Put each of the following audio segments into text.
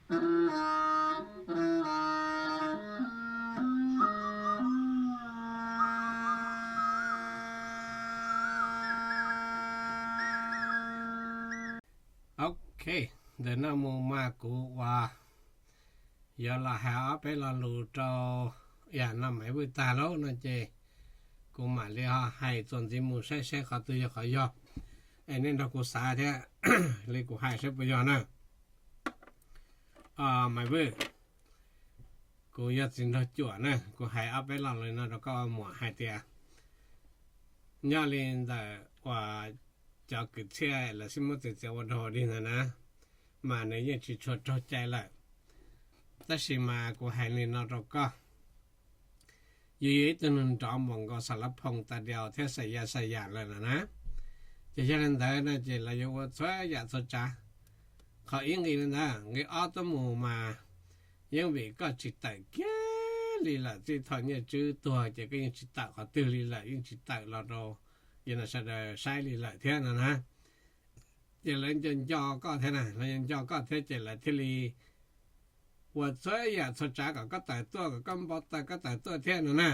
Ok, ntawm no mus mas kuv ua yuav los hais ob peb lo lus rau yam no Maiv Vwj tag lauj no ces kuv mam li ho hais txuas ntxiv mus saib saib qhov twg yog qhov yog, es nej nrog kuv xav thiab li kuv hais saib puas yog na. Maiv Vwj, kuv yog txiv nraug cuam na, kuv hais ob peb lo lus no rau koj muam hais tias nyob li ntawm uas cov kwv txhiaj lawv xib muab txiav txiav ua dog ua dig ntawd na, mas nws yeej tsis tshua raug cai lawm. Tab sis mas kuv hais li no rau koj, yus yog ib tug neeg nrov npaum nkaus Xas Lav Phoom tas diaus thiab Xas Yas Xas Yas lawm no na. Ces yog li ntawd no ces lawv yuav ua txhua yam txhua tsav. Qhov ib nqis li ntawd, nqis ob tuaj mus mas yeej vim koj tsis tawm kiag li lawm, txij thaum Nyiaj Tswb tuag ces koj yeej tsis tawm qhov twg li lawm, yeej tsis tawm los rau yus no sawv daws saib li lawm thiab no na. Ces lawv nco nco koj thiab na, lawv nco nco koj thiab ces lawv thiaj li ua txhua yam txhua tsav kom koj tawm tuaj, kom koj npau taws koj tawm tuaj thiab no na.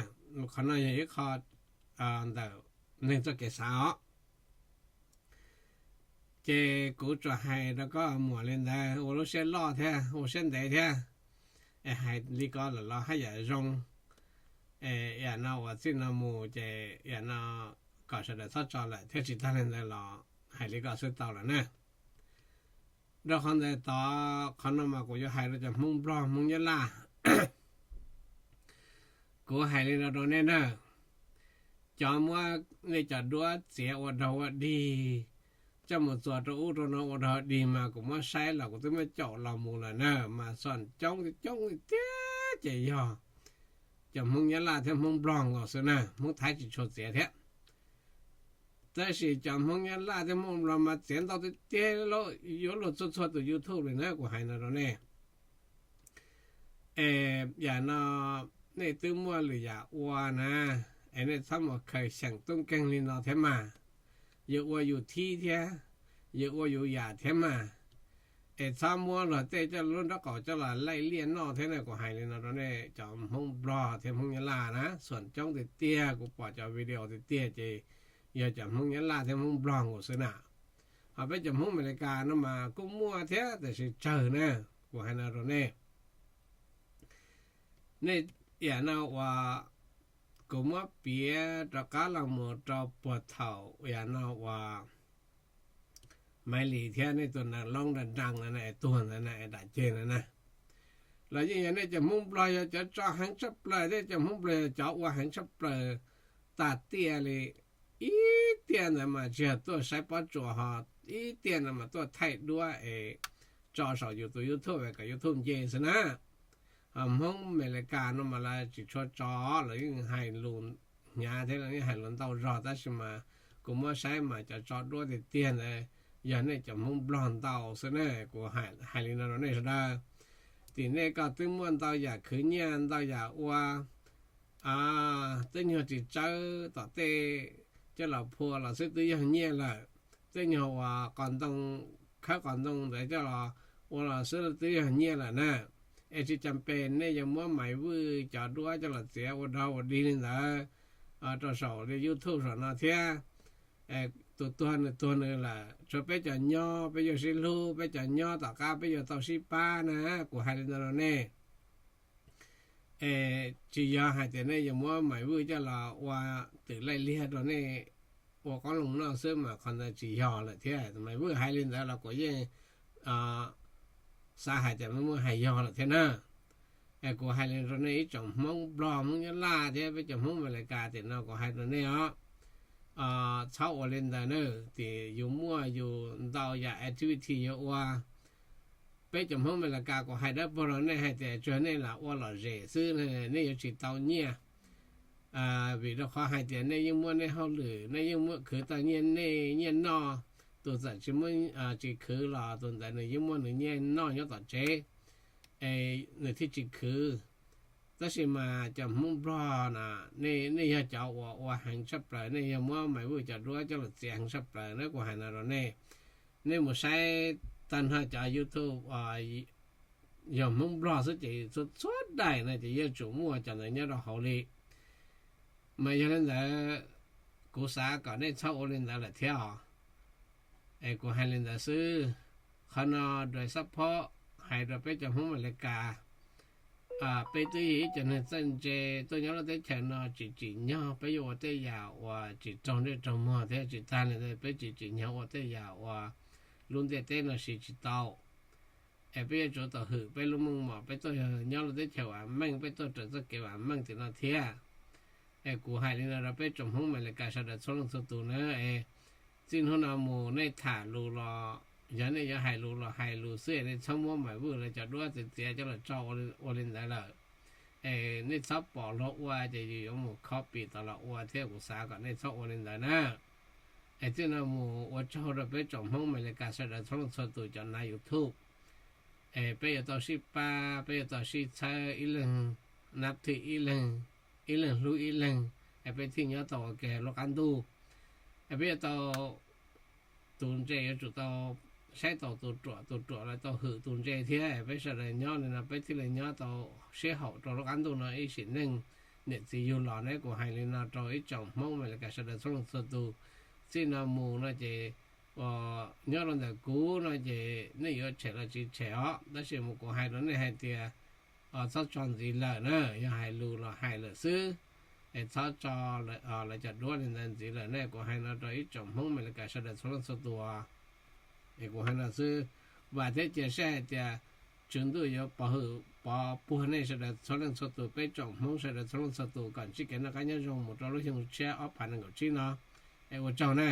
Qhov no yog ib qho ntawm neeg txoj kev xav os. Ces kuv tsuas hais rau koj muam li ntawd ua lub siab loj thiab ua siab ntev thiab, es hais li ko lawm los haj yam zoo. Es yam no ua txij no mus ces yam no kom sawv daws txhob tso lawm thiab, tsis tag li ntawd los hais li ko xwb tau lawm na. Rau qhov ntawd tod qhov no mas kuv yuav hais rau cov Hmoob Nplog Hmoob Nyab Laj. Kuv hais li no rau nej na, cov muab nej cov duab txiav ua dog ua dig, coj mus txuas rau ub rau no ua dog ua dig mas kuv muab saib los kuv twb muab caum los mus lawm na, mas xom coob coob tiag ces yog cov Hmoob Nyab Laj thiab Hmoob Nplog nkaus xwb na, Hmoob Thaib tsis tshua txiav thiab. Tab sis cov Hmoob Nyab Laj thiab Hmoob Nplog mas txiav ntau tiag tiag, yuav luag txhua txhua tus YouTube li na, kuv hais no rau nej. Es yam no nej twb muaj lwm yam ua na, es nej txhob mus khaws xyeem tub nkeeg li no thiab mas. Yus ua yus thib thiab, yus ua yus yam thiab mas. Es txhob muab luag tej coj lub nraub qaum coj los laij liaj noj thiab na, kuv hais li no rau nej cov Hmoob Nplog thiab Hmoob Nyab Laj na, xom coob tiag tiag, kuv pom cov video tiag tiag ces yog cov Hmoob Nyab Laj thiab Hmoob Nplog nkaus xwb na. Ho peb cov Hmoob Amelikas no mas kuj muaj thiab tiam sis tsawg na, kuv hais no rau nej. Nej yam no uas kuv muab piav rov qab los mus rau puag thaum yam no uas Maiv Lis thiab nej tus nais loob nra nra no na es tuag ntawd na es dam ceg ntawd na, los yeej yog nej cov Hmoob Nplog yog cov tso heev tshaj plaws thiab cov Hmoob Nplog yog cov ua heev tshaj plaws tag tiaj li. Ib tiaj ntawd mas tsis yog tuaj saib pob tsuas ho, ib tiaj ntawd mas tuaj thaij duab es tso saum yus tus YouTube kom YouTube nce xwb na. Ho Hmoob Amelikas no mas lawv tsis tshua tso, lawv yeej hais lus hnyav thiab lawv yeej hais lus ntau zog tab sis mas kuv muab saib mas cov tso duab tiag tiag ntawd yog nej cov Hmoob Nplog ntau xwb na. Kuv hais li no rau nej sawv daws, tim nej koj twb muaj ntau yam khwv nyiaj ntau yam ua, twb nyuag tsis tsawb tom tej coj los phua los xwb twb yog nyiaj lawm, twb nyuag uas qos ntoo, khawb qos ntoo ntawd coj los ua los xwb twb yog nyiaj lawm na. Es tsis cas pes nej yuav muab Maiv Vwj cov duab coj los txiav ua dog ua dig li ntawd rau saum li YouTube saum no thiab. Tus tuag nws tuag nws lawm, tshuav peb cov nyob peb yuav sib hlub, peb cov nyob tom qab peb yuav tau sib pab na, kuv hais li ntawd rau nej. Es tsis yog hais tias nej yuav muab Maiv Vwj coj los ua twm laij liag rau nej ua qoob loo noj xwb mas qhov ntawd tsis yog lawm thiab. Maiv Vwj hais li ntawd los kuv yeej xav hais tias Maiv Vwj hais yog lawm thiab na. Es kuv hais li rau nej ib tsoom Hmoob Nplog, Hmoob Nyab Laj thiab peb cov Hmoob Amelikas tim no kuv hais rau nej os, txhob ua li ntawd na. Tim yus muaj yus ntau yam activity yuav ua. Peb cov Hmoob Amelikas kuv hais dawb paug rau nej hais tias tsuas nej lam ua lom zem xwb, nej yuav tsis tau nyiaj. Vim rau qhov hais tias nej yeej muaj nej hauj lwm, nej yeej muaj khwv tau nyiaj, nej nyiaj noj. Tus txawm tsis muaj, tsis khwv los tus ntawd nws yeej muaj nws nyiaj noj nyob tom tsev, es nws thiaj tsis khwv. Tab sis mas cov Hmoob Nplog na, nej yog cov uas ua heev tshaj plaws, nej yog muab Maiv Vwj cov duab coj los txiav heev tshaj plaws na, kuv hais no rau nej. Nej mus saib tag nrho cov YouTube yog Hmoob Nplog xwb ces txhua txhua daim no ces yeej tsum muaj cov ntawd nyob rau hauv li. Mas yog li ntawd, kuv xav kom nej txhob ua li ntawd lawm thiab os. Es kuv hais li ntawd xwb. Qhov no dua xab phob hais rau peb cov Hmoob Amelikas, peb twb yog ib cov neeg txawj ntse tuaj nyob lub teb chaws no tsis tsim nyog peb yuav ua tej yam uas tsis raug ntsej raug muag thiab tsis tag li ntawd peb tsis tsim nyog ua tej yam uas lub ntiaj teb no siv tsis tau. Es peb yuav tsum tau hwm peb lub meej mom peb tuaj nyob lub teb chaws vam meej, peb tuaj raws txoj kev vam meej tim no thiab. Es kuv hais li no rau peb tsoom Hmoob Amelikas sawv daws txhua leej txhua tus na, es txij hnub no mus nej tham lus los yog nej yuav hais lus los hais lus xwb, nej txhob muab Maiv Vwj lawv cov duab txiav txiav coj los tso ua li ntawd lawm. Es nej txhob pom luag ua ces yus yuav mus copy tau los ua thiab, kuv xav kom nej txhob ua li ntawd na. Es txij no mus ua tsaug rau peb tsoom Hmoob Amelikas sawv daws txhua leej txhua tus cov nav YouTube. Es peb yuav tau sib pab, peb yuav tau sib txhawb, ib leeg nab thwj ib leeg, ib leeg hlub ib leeg, es peb thiaj nyob tau ua ke lub qab ntuj. Es peb yuav tau, tus ntse yuav tsum tau saib taus tus ruam, tus ruam lawv tau hwm tus ntse thiab, peb sawv daws nyob li no peb thiaj li nyob tau sib haum rau lub qab ntuj no ib sim neej. Niam txiv yug los ne, kuv hais li no rau ib tsoom Hmoob Amelikas sawv daws txhua leej txhua tus. Txij no mus no ces uas nyob rau ntawm kuv no ces nej yuav tshem los tsis tshem os, tab sis mus kuv hais rau nej hais tias txhob tso ntxiv lawm na, yog hais lus los hais lawm xwb, es txhob tso lawv cov duab li ntawd ntxiv lawm ne. Kuv hais no rau ib tsoom Hmoob Amelikas sawv daws txhua leej txhua tus. Es kuv hais no xwb, vam thiab cia siab hais tias Tswv Ntuj yuav pov hwm pov puag nej sawv daws txhua leej txhua tus, peb tsoom Hmoob sawv daws txhua leej txhua tus kom ntsib kev noj qab nyob zoo mus rau lub xyoo tshiab ob phav nees nkaum tsib no. Es ua tsaug na.